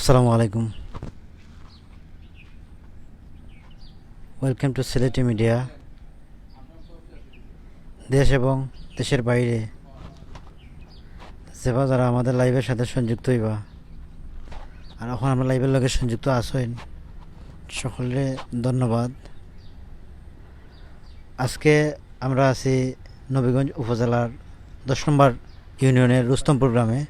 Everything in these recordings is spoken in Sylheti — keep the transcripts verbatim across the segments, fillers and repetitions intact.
আসসালামু আলাইকুম। Welcome to Sylheti মিডিয়া। দেশ এবং দেশের বাইরে যেবা যারা আমাদের লাইভের সাথে সংযুক্ত হইবা, আর এখন আমরা লাইভের লগে সংযুক্ত আছইন, সকলরে ধন্যবাদ। আজকে আমরা আছি নবীগঞ্জ উপজেলার দশ নম্বর ইউনিয়নের রুস্তমপুর গ্রামে,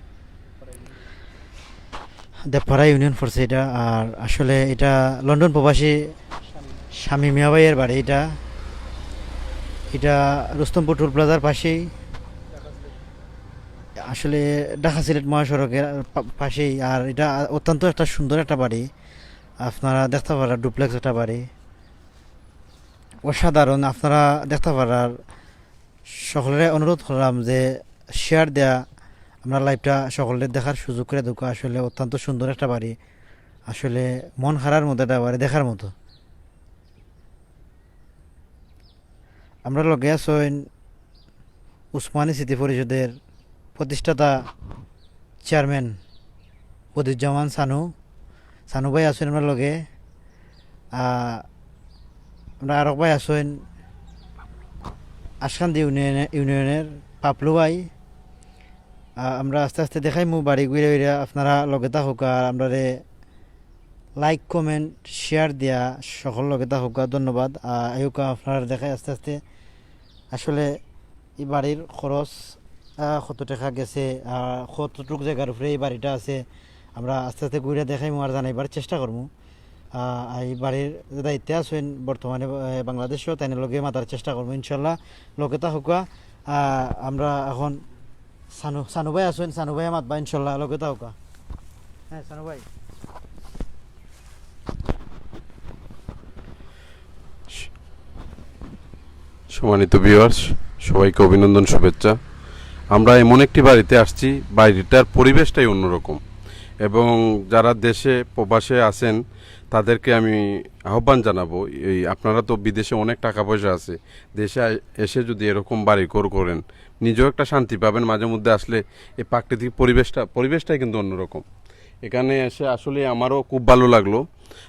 দেবপাড়া ইউনিয়ন পড়ছে এটা। আর আসলে এটা লন্ডন প্রবাসী শামীম মিয়া ভাইয়ের বাড়ি। এটা এটা রুস্তমপুর টোল প্লাজার পাশেই, আসলে ঢাকা সিলেট মহাসড়কের পা- পাশেই। আর এটা অত্যন্ত একটা সুন্দর একটা বাড়ি, আপনারা দেখতা পাররা, ডুপ্লেক্স একটা বাড়ি, অসাধারণ। আপনারা দেখতা পাররা, আর সকলরে অনুরোধ করলাম যে শেয়ার দেয়া আমরা লাইভটা সকলরে দেখার সুযোগ করে দেউক্কা। আসলে অত্যন্ত সুন্দর একটা বাড়ি, আসলে মন হারার মতো একটা বাড়ি, দেখার মতো। আমরা লগে আছইন উসমানী স্মৃতি পরিষদের প্রতিষ্ঠাতা চেয়ারম্যান বদিউজ্জামান সানু, সানু ভাই আছইন আমরা লগে। আহ, আমরা আরক ভাই আছইন আশকান্দি ইউনিয়নে-, ইউনিয়নের পাপলু ভাই। আহ, আমরা আস্তে আস্তে দেখাইমু বাড়ি ঘুরে ঘুরে, আপনারা লগে থাকুক্কা আর আমরারে লাইক, কমেন্ট, শেয়ার দিয়া সকল লগে থাকুক্কা। ধন্যবাদ। আহ, আইউক্কা আপনারা দেখাই আস্তে আস্তে। আসলে এই বাড়ির খরচ, আহ, কত টাকা গেছে, আহ, কতটুক জায়গার উপরে এই বাড়িটা আছে, আমরা আস্তে আস্তে ঘুরে দেখাইমু আর জানাইবার চেষ্টা করমু। আহ, এই বাড়ির দায়িত্বে আছইন বর্তমানে, আহ, বাংলাদেশও, তাইন লগে মাতার চেষ্টা করমু ইনশাল্লাহ। লগে থাকুক্কা। আহ, আমরা এখন সানু, সানু ভাই আছইন, সানু ভাই মাতবা ইনশাল্লাহ, লগে থাকুক্কা। হ্যাঁ, সানু ভাই। সম্মানিত ভিউয়ার্স, সবাইকে অভিনন্দন, শুভেচ্ছা। আমরা এমন একটি বাড়িতে আসছি, বাড়িটার পরিবেশটাই অন্যরকম, এবং যারা দেশে প্রবাসে আছেন তাদেরকে আমি আহ্বান জানাবো, এই আপনারা তো বিদেশে অনেক টাকা পয়সা আছে, দেশে আ- এসে যদি এরকম বাড়িঘর করেন, নিজেও একটা শান্তি পাবেন। মাঝে মধ্যে আসলে এই প্রাকৃতিক পরিবেশটা, পরিবেশটাই কিন্তু অন্যরকম। এখানে এসে আসলে আমারও খুব ভালো লাগলো।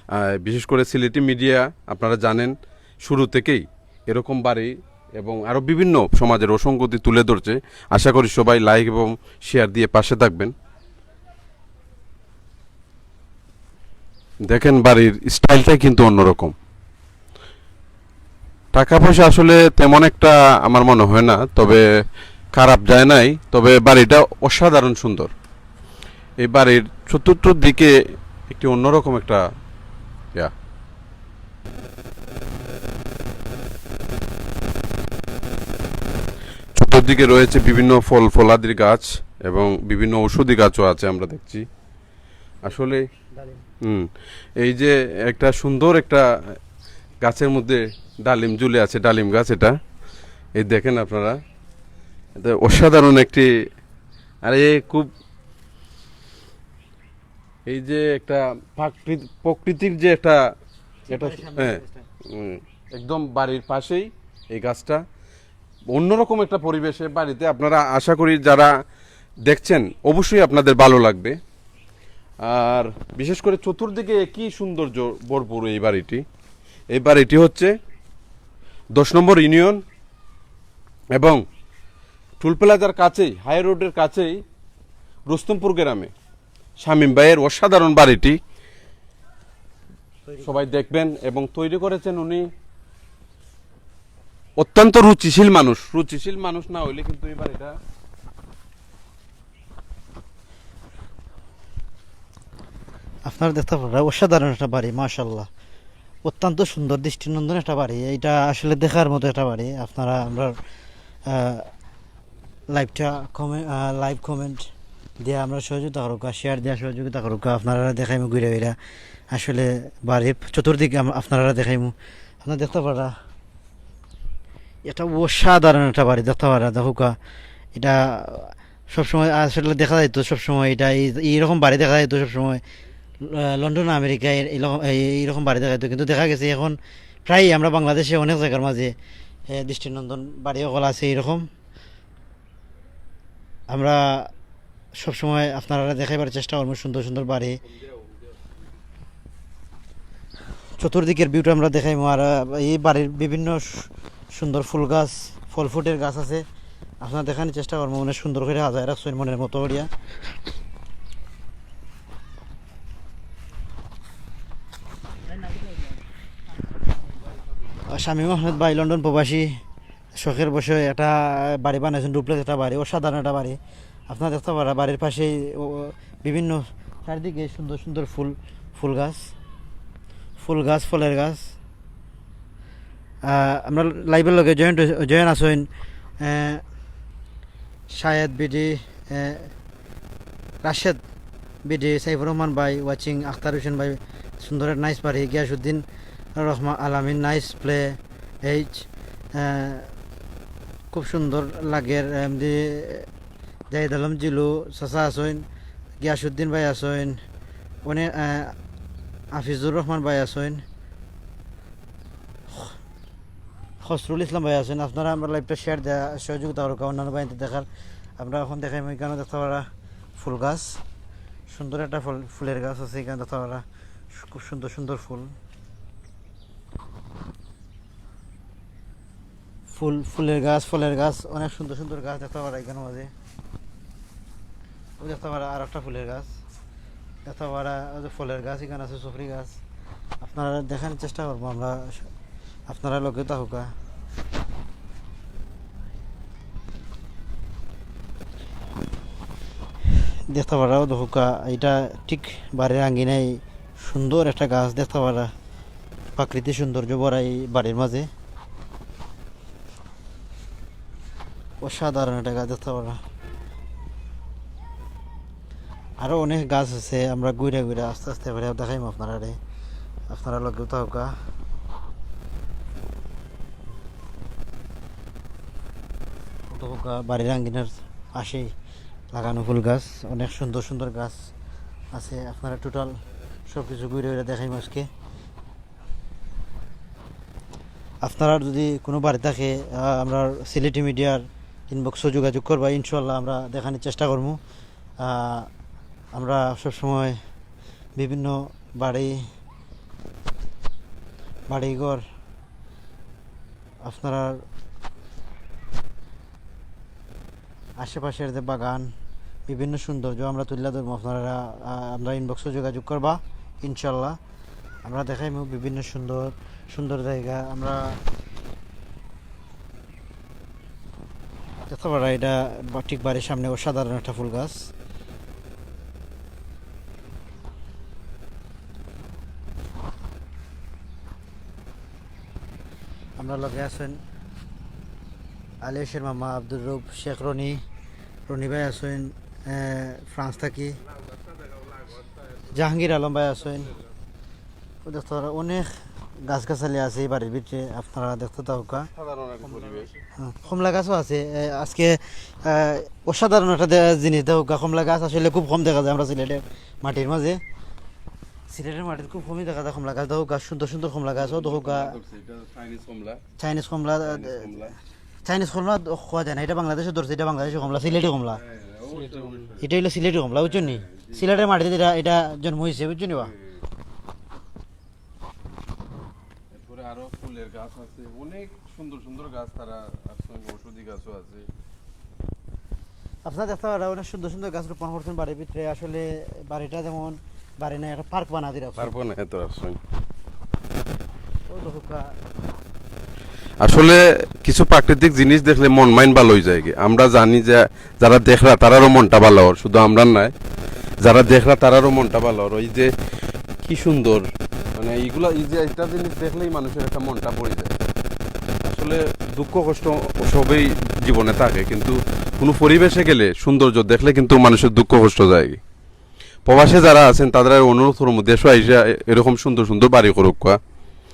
আহ, বিশেষ করে সিলেটি মিডিয়া, আপনারা জানেন, শুরু থেকেই এরকম বাড়ি এবং আরও বিভিন্ন সমাজের অসঙ্গতি তুলে ধরছে। আশা করি সবাই লাইক এবং শেয়ার দিয়ে পাশে থাকবেন। দেখেন, বাড়ির স্টাইলটাই কিন্তু অন্যরকম। টাকা পয়সা আসলে তেমন একটা আমার মনে হয় না, তবে খারাপ যায় নাই। তবে বাড়িটা অসাধারণ সুন্দর। এই বাড়ির চতুর্থ দিকে একটি অন্যরকম একটা, ইয়া, চতুর্দিকে রয়েছে বিভিন্ন ফল ফলাদির গাছ এবং বিভিন্ন ঔষধি গাছও আছে, আমরা দেখছি। আসলে, হুম, এই যে একটা সুন্দর একটা গাছের মধ্যে ডালিম ঝুলে আছে, ডালিম গাছ এটা। এই দেখেন আপনারা, এটা অসাধারণ একটি, আরে, খুব, এই যে একটা প্রাকৃত-, প্রকৃতির যে একটা, এটা, হ্যাঁ, হুম, একদম বাড়ির পাশেই এই গাছটা। অন্যরকম একটা পরিবেশে বাড়িতে আপনারা, আশা করি যারা দেখছেন, অবশ্যই আপনাদের ভালো লাগবে। আর বিশেষ করে চতুর্দিকে কি সৌন্দর্য ভরপুর এই বাড়িটি। এই বাড়িটি হচ্ছে দশ নম্বর ইউনিয়ন এবং টুল প্লাজার কাছেই, হাই রোডের কাছেই রুস্তমপুর গ্রামে শামীম ভাইয়ের অসাধারণ বাড়িটি। সবাই দেখবেন, এবং তৈরি করেছেন উনি। অত্যন্ত রুচিশীল মানুষ, রুচিশীল মানুষ না হইলে কিন্তু এই বাড়িটা আপনারা দেখতা পাররা অসাধারণ একটা বাড়ি, মাশাআল্লাহ, অত্যন্ত সুন্দর দৃষ্টিনন্দন একটা বাড়ি। এটা আসলে দেখার মতো একটা বাড়ি। আপনারা আমরার, আহ, লাইভটা কমে-, আহ, লাইভ কমেন্ট দিয়া আমরারে সহযোগিতা করুক্কা, শেয়ার দিয়া সহযোগিতা করুক্কা। আপনারারে দেখাইমু ঘুরে ঘুরে আসলে বাড়ির চতুর্দিকে আম-, আপনারারে দেখাইমু। আপনারা দেখতা পাররা, এটা অসাধারণ একটা বাড়ি, দেখতা পাররা, দেখুক্কা। এটা সবসময় আসলে দেখা যাইতো, সবসময় এটা এই, এইরকম বাড়ি দেখা যাইতো সবসময়, আহ, লন্ডন, আমেরিকা, এর-, এইরকম, এই-, এইরকম বাড়ি দেখা যাইতো। কিন্তু দেখা গেছে এখন প্রায় আমরা বাংলাদেশে অনেক জায়গার মাঝে, এ, দৃষ্টিনন্দন বাড়ি অকল আছে এইরকম। আমরা সবসময় আপনারারে দেখাইবার চেষ্টা করমু সুন্দর সুন্দর বাড়ি। চতুর্দিকের ভিউটা আমরা দেখাইমু। আর আহ, এই বাড়ির বিভিন্ন সু- সুন্দর ফুল গাছ, ফল ফুটের গাছ আছে, আপনারা দেখানোর চেষ্টা করবো। অনেক সুন্দর করে সাজায় রাখছেন মনের মতো করিয়া। আর শামীম আহমেদ ভাই, লন্ডন প্রবাসী, শখের বসে একটা বাড়ি বানাইছেন, ডুপ্লেক্স একটা বাড়ি, অসাধারণ একটা বাড়ি। আপনারা দেখতে পারা বাড়ির পাশেই ও, ও, বিভিন্ন চারিদিকে সুন্দর সুন্দর ফুল, ফুল গাছ, ফুল গাছ, ফলের গাছ। আহ, আমরা লাইভের লগে জয়েন্ট, জয়েন আছেন আহ, শাহেদ বিডি, আহ, রাশেদ বিডি, সাইফুর রহমান ভাই ওয়াচিং, আখতার হোসেন ভাই, সুন্দর নাইস পারি, গিয়াসুদ্দিন রহমান আলামিন, নাইস প্লে, এইচ, আহ, খুব সুন্দর লাগের। এমডি জাহিদ আলম জিলু চাচা আছইন, গিয়াসুদ্দিন ভাই আছইন, অনেক, আহ, হাফিজুর রহমান ভাই আছইন, খসরুল ইসলাম ভাই আছইন। আপনারা আমরা লাইভটা শেয়ার দেওয়া, সহযোগিতা করুক অন্যান্য ভাইদের দেখার। আমরা এখন দেখাই, এখানে দেখতে পারা ফুল গাছ, সুন্দর একটা ফুল, ফুলের গাছ আছে এখানে দেখতে পারা, খুব সুন্দর সুন্দর ফুল। ফুল, ফুলের গাছ, ফলের গাছ, অনেক সুন্দর সুন্দর গাছ দেখতে পারা এখানে মাঝে। ওই দেখতে পারা আর একটা ফুলের গাছ, দেখতে পারা ওই যে ফলের গাছ এখানে আছে, সুপারি গাছ। আপনারা দেখার চেষ্টা করবো আমরা, আপনারা লগে থাকুকা। দেখতে পারা ও দেখুকা, এটা ঠিক বাড়ির আঙ্গিনায় সুন্দর একটা গাছ দেখতে পারা, প্রাকৃতিক সৌন্দর্য ভরা এই বাড়ির মাঝে। অসাধারণ একটা গাছ দেখতে পারা। আরো অনেক গাছ আছে, আমরা ঘুরে ঘুরে আস্তে আস্তে করে দেখাইমু আপনারারে, আপনারা লগে থাকুকা। থাকুকা বাড়ির আঙ্গিনার পাশেই লাগানো ফুল গাছ, অনেক সুন্দর সুন্দর গাছ আছে। আপনারা টোটাল সব কিছু ঘুরে ঘুরে দেখাইমু আজকে। আপনারা যদি কোনো বাড়ি থাকে, আহ, আমরা সিলেটি মিডিয়ার ইনবক্সও যোগাযোগ করবা, ইনশাল্লাহ আমরা দেখানোর চেষ্টা করবো। আহ, আমরা সবসময় বিভিন্ন বাড়ি, বাড়িঘর, আপনারা আশেপাশের যে বাগান, বিভিন্ন সৌন্দর্য আমরা তুলিয়া ধরবো। আপনারা, আহ, আমরা ইনবক্সও যোগাযোগ করবা, ইনশাল্লাহ আমরা দেখাইমু বিভিন্ন সুন্দর সুন্দর জায়গা। আমরা দেখতে পারা এটা বা-, ঠিক বাড়ির সামনে অসাধারণ একটা ফুল গাছ। আমরা লগে আছেন আলিয়াসের মামা আব্দুর রউফ, শেখ রনি, রনি ভাই আছেন, আহ, ফ্রান্স থাকি, জাহাঙ্গীর আলম ভাই আছেন। ও দেখতে পারা অনেক গাছগাছালি আছে এই বাড়ির ভিতরে, আপনারা দেখতে থাকুকা। সাধারণ একটা পরিবেশ। হ্যাঁ, কমলা গাছও আছে। এ, আজকে, আহ, অসাধারণ একটা দে-, জিনিস দেখুকা, কমলা গাছ আসলে খুব কম দেখা যায় আমরা সিলেটের মাটির মাঝে। সিলেটের মাটিত খুব কমই দেখা যায় কমলা গাছ। দেখুকা, সুন্দর সুন্দর কমলা গাছ, ও দেখুকা। এটা চাইনিজ কমলা। চাইনিজ কমলা, চাইনিজ কমলা। চাইনিজ কমলা খোয়া যায় না, এটা বাংলাদেশে ধরছে, এটা বাংলাদেশি কমলা, সিলেটি কমলা। হ্যাঁ, অবশ্যই, অবশ্যই। এটা হইলো সিলেটি কমলা, বুঝছো নি? সিলেটের মাটিতে এটা, এটা জন্ম হয়েছে, বুঝছো নি বা? এরপরে আরো ফুলের গাছ আছে, অনেক সুন্দর সুন্দর গাছ তারা রাখছেন, ঔষধি গাছও আছে। আপনারা দেখতে পারা অনেক সুন্দর সুন্দর গাছ রোপণ করছেন বাড়ির ভিতরে। আসলে বাড়িটা যেমন বাড়ি না, একটা পার্ক বানা দিয়ে রাখছেন। পার্ক বানা তো রাখছেন। ও দেখুকা। আসলে কিছু প্রাকৃতিক জিনিস দেখলে মন মাইন্ড ভালো হয়ে যায় কি। আমরা জানি যে যারা দেখরা তারারও মনটা ভালো হয়, শুধু আমরা নাই, যারা দেখরা তারারও মনটা ভালো হয়। ওই যে কি সুন্দর, মানে এইগুলা, এই যে একটা জিনিস দেখলেই মানুষের একটা মনটা ভরে যায়। আসলে দুঃখ কষ্ট সবই জীবনে থাকে, কিন্তু কোনো পরিবেশে গেলে সৌন্দর্য দেখলে কিন্তু মানুষের দুঃখ কষ্ট যায়। প্রবাসে যারা আছেন তাদের অনুরোধ করবো দেশো আইসা এরকম সুন্দর সুন্দর বাড়ি করুক।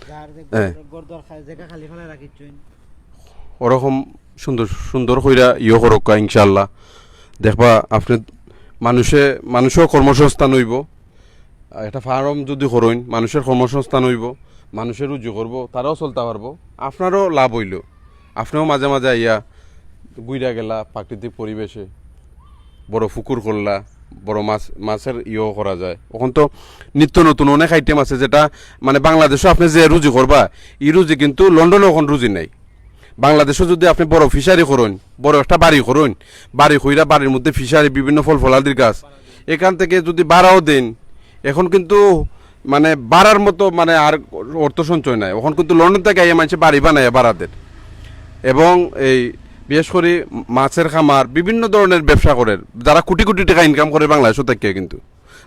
যার যে হ্যাঁ। ঘর, ঘর দরকার, জায়গা খালি ফেলে রাখিচ্ছেন। ওরকম সুন্দর সুন্দর কইরা ইয়ে করুক ইনশাল্লাহ। দেখবা আপনি মানুষে, মানুষও কর্মসংস্থান হইব। আর একটা ফার্ম যদি করইন, মানুষের কর্মসংস্থান হইব, মানুষের রুজি করব, তারাও চলতে পারবো, আপনারও লাভ হইল। আপনিও মাঝে মাঝে আইয়া ঘুরা গেলা প্রাকৃতিক পরিবেশে, বড় পুকুর করলা, বড় মাছ, মাছের ইয়েও করা যায়। অখন তো নিত্য নতুন অনেক আইটেম আছে, যেটা মানে বাংলাদেশো আপনে যে রুজি করবা, ই রুজি কিন্তু লন্ডনো অখন রুজি নাই। বাংলাদেশো যুদি আপনে বড় ফিশারি করইন, বড় একটা বাড়ি করইন, বাড়ি কইরা বাড়ির মধ্যে ফিশারি, বিভিন্ন ফল ফলাদির গাছ, এখান থেকে যুদি ভাড়াও দেইন, অখন কিন্তু মানে ভাড়ার মতো মানে আর অর্থ সঞ্চয় নাই। অখন কিন্তু লন্ডন থাকি আইয়া মানষে বাড়ি বানাইয়া ভাড়া দের। এবং এই বিশেষ করি মাছের খামার, বিভিন্ন ধরনের ব্যবসা করের, যারা কোটি কোটি টাকা ইনকাম করের বাংলাদেশো থাকিয়া, কিন্তু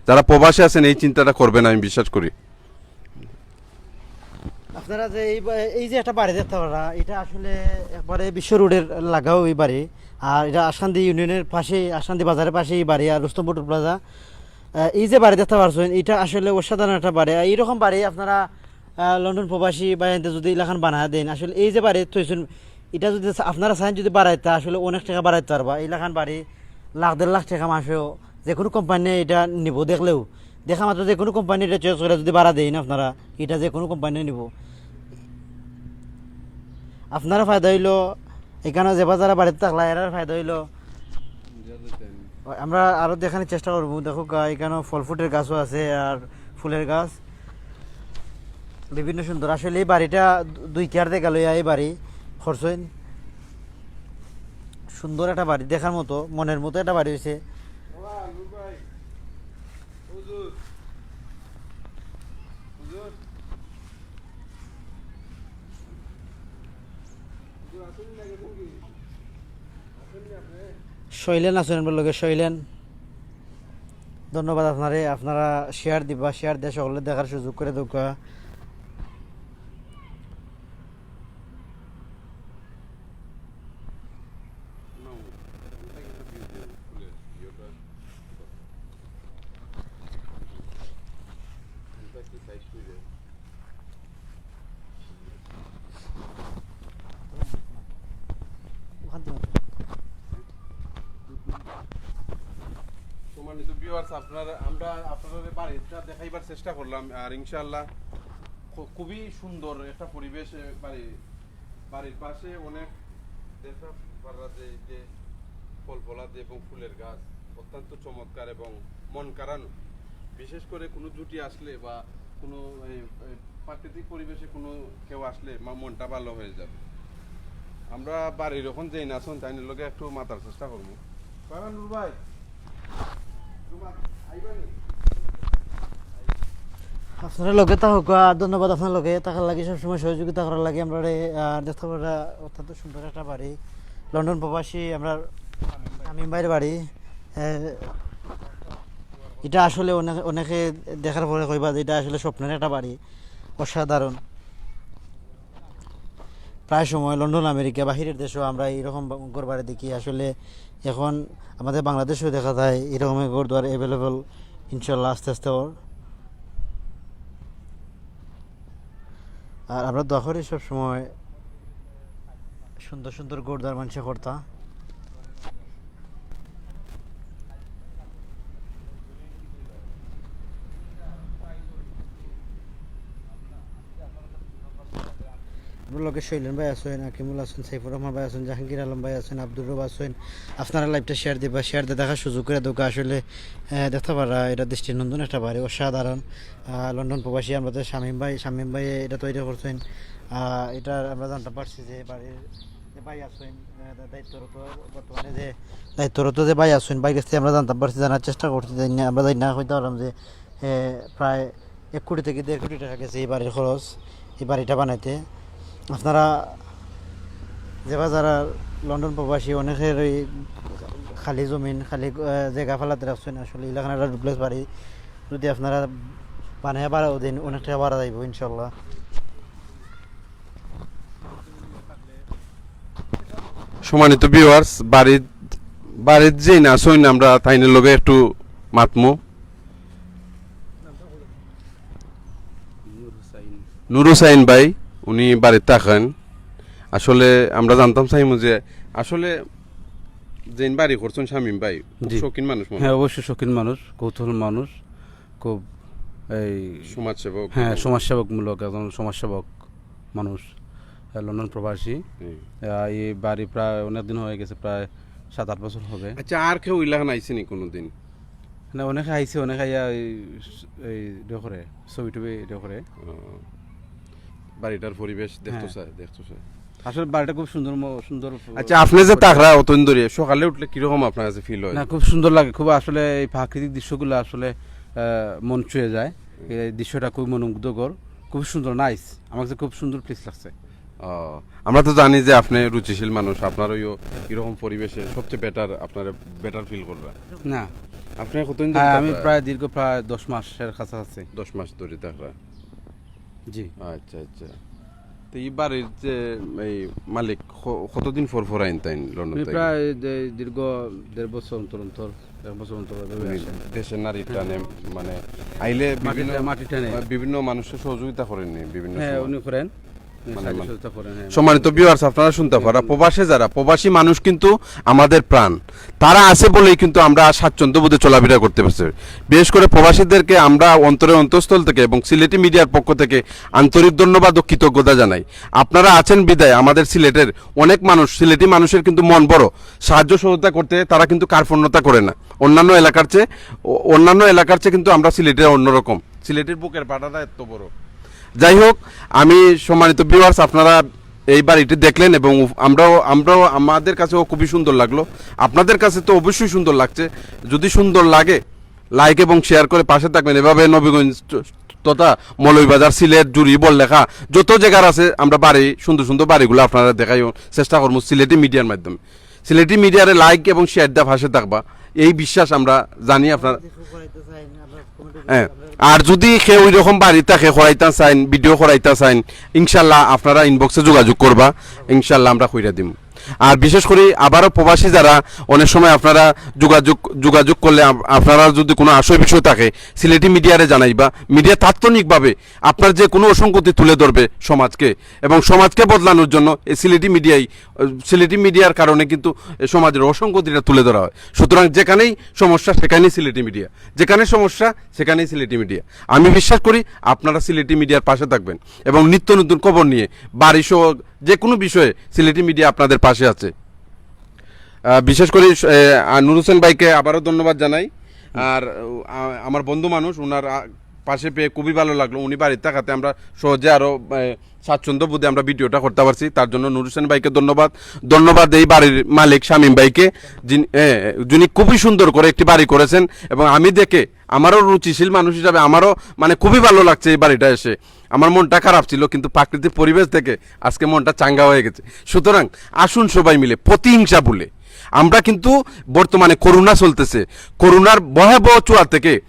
যারা প্রবাসে আছেন এই চিন্তাটা করবেন, আমি বিশ্বাস করি। আপনারা যে এই বা-, এই যে একটা বাড়ি দেখতা পাররা, ইটা আসলে একবারে বিশ্ব রোডের লাগাউ ই বাড়ি। আর ইটা আশকান্দি ইউনিয়নের পাশেই, আশকান্দি বাজারের পাশেই ই বাড়ি, আর রুস্তমপুর প্লাজা। আহ, এই যে বাড়ি দেখতা পারছইন, ইটা আসলে অসাধারণ একটা বাড়ি। আর ইরকম বাড়ি আপনারা, আহ, লন্ডন প্রবাসী ভাইয়াইন্তে যুদি ইলাখান বানাইয়া দেইন, আসলে এই যে বাড়ি থইছইন, ইটা যুদি আপনারা চাইন যুদি বাড়াইতা, আসলে অনেক টেকা বাড়াইতা পারবা। ইলাখান বাড়ি লাখ দেড় লাখ টেকা মাসেও যেকুনু কোম্পানিয়ে ইটা নিবো দেখলেউ, দেখা মাত্র যেকুনু কোম্পানিয়ে ইটা চয়েস করি যুদি ভাড়া দেইন আপনারা, ইটা যেকুনু কোম্পানিয়ে নিবো। আপনারও ফায়দা অইলো, ইখানো যে বা যারা বাড়িত থাকলা, এরার ফায়দা অইলো। আমরা আরো দেখানির চেষ্টা করমু। দেখউক্কা, ইখানো ফল ফ্রুটের গাছও আছে আর ফুলের গাছ, বিভিন্ন সুন্দর। আসলে ই বাড়িটা দু-, দুই কিয়ার জাগা লইয়া ই বাড়ি করছইন। সুন্দর একটা বাড়ি, দেখার মতো, মনের মতো একটা বাড়ি অইছে। শৈলেন আছইন আমরার লগে, শৈলেন। ধন্যবাদ আপনারে, আপনারা share দিবা, share দিয়া হকলরে দেখার সুযোগ করি দেউক্কা। সম্মানিত viewers, আপনারা, আমরা আপনারারে বাড়িটা দেখাইবার চেষ্টা করলাম, আর ইনশাআল্লাহ খু-, খুবই সুন্দর একটা পরিবেশ, এ, বাড়ি, বাড়ির পাশে অনেক দেখা পারা যায় যে ফল ফলাদি এবং ফুলের গাছ অত্যন্ত চমৎকার এবং মন কাড়ানো। বিশেষ করে কোনো জুটি আসলে বা কোনো এই, এই প্রাকৃতিক পরিবেশে কোনো কেউ আসলে মা-, মনটা ভালো হয়ে যাবে। আমরা বাড়ির অখন যেইন আছইন, তাইনর লগে একটু মাতার চেষ্টা করমু। কয়মান নূর ভাই, নূর ভাই, আইবা নি? আপনারা লগে থাকউক্কা, ধন্যবাদ আপনার লগে থাকার লাগি, সবসময় সহযোগিতা করার লাগি। আমরারে, আহ, দেখতা পাররা অত্যন্ত সুন্দর একটা বাড়ি, লন্ডন প্রবাসী আমরার শামীম ভাইর বাড়ি। এ, ইটা আসলে অনেক, অনেকে দেখার পরে কইবা যে ইটা আসলে স্বপ্নের একটা বাড়ি, অসাধারণ। প্রায় সময় লন্ডন, আমেরিকা, বাহিরের দেশও আমরা ইরকম বা-, ঘর বাড়ি দেখি। আসলে এখন আমাদের বাংলাদেশেও দেখা যায় ইরকম ঘর দুয়ার available, ইনশাল্লাহ আস্তে আস্তে অর। আর আমরা দোয়া করি সব সময় সুন্দর সুন্দর ঘর দুয়ার মানষে করতা। আমরার লগে শৈলেন ভাই আছইন, আকিমুল আছইন, সাইফুর রহমান ভাই আছইন, জাহাঙ্গীর আলম ভাই আছইন, আব্দুর রব আছইন। আপনারা live টা share দিবা, share দিয়া দেখার সুযোগ করি দেউক্কা। আসলে, আহ, দেখতা পাররা, ইটা দৃষ্টিনন্দন একটা বাড়ি, অসাধারণ। আহ, লন্ডন প্রবাসী আমরার শামীম ভাই, শামীম ভাই ইটা তৈরি করছইন। আহ, ইটা আমরা জানতাম পারছি যে বাড়ির যে ভাই আছইন, আহ, দায়িত্বরত, বর্তমানে যে দায়িত্বরত যে ভাই আছইন, ভাইর গেছ থাকি আমরা জানতাম পারছি, জানার চেষ্টা করছি, জানি না, আমরা জানি না, কইতা পারলাম যে, এ, প্রায় এক কোটি থাকি দেড় কোটি টেকা গেছে ই বাড়ির খরচ, ই বাড়িটা বানাইতে। আপনারা যে বা যারা লন্ডন প্রবাসী, অনেকের ওই খালি জমিন, খালি, আহ, জাগা ফালাত রাখছইন, আসলে ইলাখান একটা duplex বাড়ি যুদি আপনারা বানাইয়া ভাড়াও দেইন, অনেক টেকা ভাড়া যাইবো ইনশাল্লাহ। সম্মানিত viewers, বাড়িত, বাড়িত যেইন আছইন, আমরা তাইনর লগে একটু মাতমু। নুর হুসাইন ভাই, উনি বাড়িত থাকইন। আসলে আমরা জানতাম চাইমু যে আসলে যেইন বাড়ি করছইন শামীম ভাই, খুব জি। শৌখিন মানুষ মনে হয়। হ্যাঁ, অবশ্যই শৌখিন মানুষ, কৌতূহল মানুষ, খুব এই সমাজসেবক। হ্যাঁ, সমাজসেবকমূলক, একজন সমাজসেবক মানুষ, আহ, লন্ডন প্রবাসী। হুম। আহ, এই বাড়ি প্রায় অনেক দিন হয়ে গেছে, প্রায় সাত আট বছর হবে। আচ্ছা, আর কেউ ইলাখান আইছে নি কোনোদিন? না, অনেকে আইছে, অনেকে আইয়া এই, এই ইয়ে করে, ছবি টবি ইয়ে করে। বাড়িটার পরিবেশ দেখতে হ্যাঁ। চায়, দেখতে চায়। আসলে বাড়িটা খুব সুন্দর, ম- সুন্দর। আচ্ছা, আপনি যে থাকরা অতদিন ধরে, সকালে উঠলে কিরকম আপনার কাছে ফিল হয়? না, খুব সুন্দর লাগে। খুব আসলে এই প্রাকৃতিক দৃশ্যগুলো আসলে আহ, মন ছুঁয়ে যায়। এই দৃশ্যটা খুব মনোমুগ্ধকর, খুব সুন্দর, নাইস। আমার কাছে খুব সুন্দর প্লেস লাগছে। ও, আমরা তো জানি যে আপনি রুচিশীল মানুষ, আপনার ওই এরকম পরিবেশে সবচেয়ে বেটার, আপনার বেটার ফিল কররা। না, আপনি কতদিন ধরে হ্যাঁ, আমি থাকরা? প্রায় দীর্ঘ প্রায় দশ মাসের কাছাকাছি। দশ মাস ধরে থাকরা। জি। আচ্ছা, আচ্ছা। তো এই বাড়ির যে এই মালিক ক- কতদিন পর পর আইন তাইন লন্ডন আমি থেকে? প্রায় দে- দীর্ঘ দেড় বছর অন্তর অন্তর, এক বছর অন্তর এভাবে উনি আসে। দেশের নারীর টানে, মানে, আইলে মাটির বিভিন্ন টানে, মাটির টানে। বিভিন্ন মানুষের সহযোগিতা করেননি বিভিন্ন হ্যাঁ, সময়? উনি করেন। মানে, সাহায্য মানে, সহযোগিতা করেন, হ্যাঁ। সম্মানিত ভিউয়ার্স, আপনারা শুনতে পারা, প্রবাসে যারা, প্রবাসী মানুষ কিন্তু আমাদের প্রাণ। তারা আছে বলেই কিন্তু আমরা স্বাচ্ছন্দ্য বোধে চলাফেরা করতে পারছি। বিশেষ করে প্রবাসীদেরকে আমরা অন্তরে অন্তঃস্থল থেকে এবং সিলেটি মিডিয়ার পক্ষ থেকে আন্তরিক ধন্যবাদ ও কৃতজ্ঞতা জানাই। আপনারা আছেন বিধায় আমাদের সিলেটের অনেক মানুষ, সিলেটি মানুষের কিন্তু মন বড়, সাহায্য সহযোগিতা করতে তারা কিন্তু কার্পণ্যতা করে না। অন্যান্য এলাকার চেয়ে, অ- অন্যান্য এলাকার চেয়ে কিন্তু আমরা সিলেটে অন্যরকম। সিলেটের বুকের পাটাটা এত বড়। যাই হোক, আমি সম্মানিত ভিউয়ার্স, আপনারা এই বাড়িটি দেখলেন এবং উফ- আমরাও আমরাও আমাদের কাছেও খুবই সুন্দর লাগলো। আপনাদের কাছে তো অবশ্যই সুন্দর লাগছে। যদি সুন্দর লাগে, লাইক এবং শেয়ার করে পাশে থাকবেন। এভাবে নবীগঞ্জ চ- তথা মৌলভীবাজার, সিলেট, জুড়ি, বড়লেখা, যত জায়গার আছে আমরা বাড়ি, সুন্দর সুন্দর বাড়িগুলো আপনারা দেখাই চেষ্টা করবো সিলেটি মিডিয়ার মাধ্যমে। সিলেটি মিডিয়ারে লাইক এবং শেয়ার দেওয়া পাশে থাকবা, এই বিশ্বাস আমরা জানি আপনার। হ্যাঁ, আর যদি কেউ ওই রকম বাড়ি থাকে, করাইতা চাইন, ভিডিও করাইতা চাইন, ইনশাল্লাহ আপনারা ইনবক্সে যোগাযোগ করবা, ইনশাল্লাহ আমরা কইরা দিমু। আর বিশেষ করে আবারও প্রবাসী যারা, অনেক সময় আপনারা যোগাযোগ যোগাযোগ করলে আপ- আপনারা যদি কোনো আশয় বিষয় থাকে, সিলেটি মিডিয়ারে জানাইবা। মিডিয়া তাৎক্ষণিকভাবে আপনার যে কোনো অসঙ্গতি তুলে ধরবে সমাজকে, এবং সমাজকে বদলানোর জন্য এই সিলেটি মিডিয়াই, আহ, সিলেটি মিডিয়ার কারণে কিন্তু এই সমাজের অসঙ্গতিটা তুলে ধরা হয়। সুতরাং যেখানেই সমস্যা সেখানেই সিলেটি মিডিয়া, যেখানে সমস্যা সেখানেই সিলেটি মিডিয়া। আমি বিশ্বাস করি আপনারা সিলেটি মিডিয়ার পাশে থাকবেন এবং নিত্য নতুন খবর নিয়ে বাড়ি সহ যে কোনো বিষয়ে সিলেটি মিডিয়া আপনাদের পাশে আছে। আহ, বিশেষ করে আহ, নুর হোসেন ভাইকে আবারও ধন্যবাদ জানাই। আর আহ, আমার বন্ধু মানুষ, ওনার আহ, পাশে পেয়ে খুবই ভালো লাগলো। উনি বাড়িতে থাকাতে আমরা সহজে আরও স্বাচ্ছন্দ্য বোধে আমরা ভিডিওটা করতে পারছি, তার জন্য নুর হোসেন ভাইকে ধন্যবাদ। ধন্যবাদ এই বাড়ির মালিক শামীম ভাইকে, যিনি এ, যিনি খুবই সুন্দর করে একটি বাড়ি করেছেন। এবং আমি দেখে, আমারও রুচিশীল মানুষ হিসাবে আমারও মানে খুবই ভালো লাগছে এই বাড়িটা এসে। আমার মনটা খারাপ ছিল, কিন্তু প্রাকৃতিক পরিবেশ দেখে আজকে মনটা চাঙ্গা হয়ে গেছে। সুতরাং আসুন সবাই মিলে প্রতিহিংসা ভুলে, আমরা কিন্তু বর্তমানে করোনা চলতেছে, করোনার ভয়াবহ চুয়া থেকে,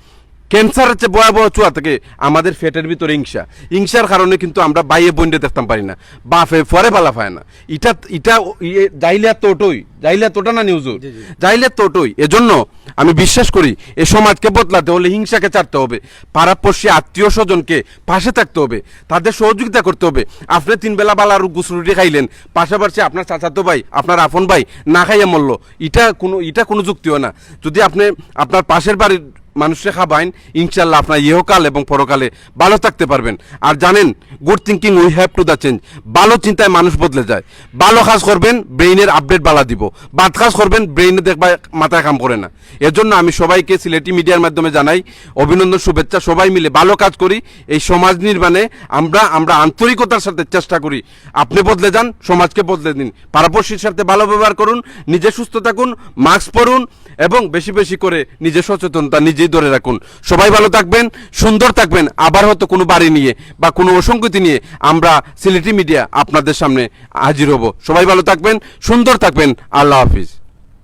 ক্যান্সারের চেয়ে ভয়াবহ চুয়া থেকে আমাদের পেটের ভিতরে হিংসা। হিংসার কারণে কিন্তু আমরা ভাইয়ে বোনরে দেখতাম পারি না, বাপে পরে বালা পায় না। এটা এটা ইয়ে, জাইলে তো ওটাই, জাইলে তো ওটা না নিউজ, জাইলে তো ওটাই। এজন্য আমি বিশ্বাস করি এই সমাজকে বদলাতে হলে হিংসাকে ছাড়তে হবে, পাড়াপড়শি আত্মীয় স্বজনকে পাশে থাকতে হবে, তাদের সহযোগিতা করতে হবে। আপনি তিন বেলা বালার গুসরুটি খাইলেন, পাশাপাশি আপনার চাচাতো ভাই, আপনার আপন ভাই না খাইয়া মরলো, এটা কোনো এটা কোনো যুক্তি হয় না। যদি আপনি আপনার পাশের বাড়ির মানুষকে খাবাইন, ইনশাল্লাহ আপনার ইহকাল এবং পরকালে ভালো থাকতে পারবেন। আর জানেন, good thinking we have to the change. ভালো চিন্তায় মানুষ বদলে যায়। ভালো কাজ করবেন, ব্রেইনের আপডেট বালা দিব। বাদ কাজ করবেন, ব্রেইনে দেখবা মাথায় কাম করে না। এর জন্য আমি সবাইকে সিলেটি মিডিয়ার মাধ্যমে জানাই অভিনন্দন, শুভেচ্ছা। সবাই মিলে ভালো কাজ করি, এই সমাজ নির্মাণে আমরা আমরা আন্তরিকতার সাথে চেষ্টা করি। আপনি বদলে যান, সমাজকে বদলে দিন। পাড়াপড়শির সাথে ভালো ব্যবহার করুন, নিজে সুস্থ থাকুন, মাস্ক পরুন এবং বেশি বেশি করে নিজে সচেতনতা নিজেই ধরে রাখুন। সবাই ভালো থাকবেন, সুন্দর থাকবেন। আবার হয়তো কোনো বাড়ি নিয়ে বা কোনো অসঙ্গতি নিয়ে আমরা সিলেটি মিডিয়া আপনাদের সামনে হাজির হব। সবাই ভালো থাকবেন, সুন্দর থাকবেন। আল্লাহ হাফিজ।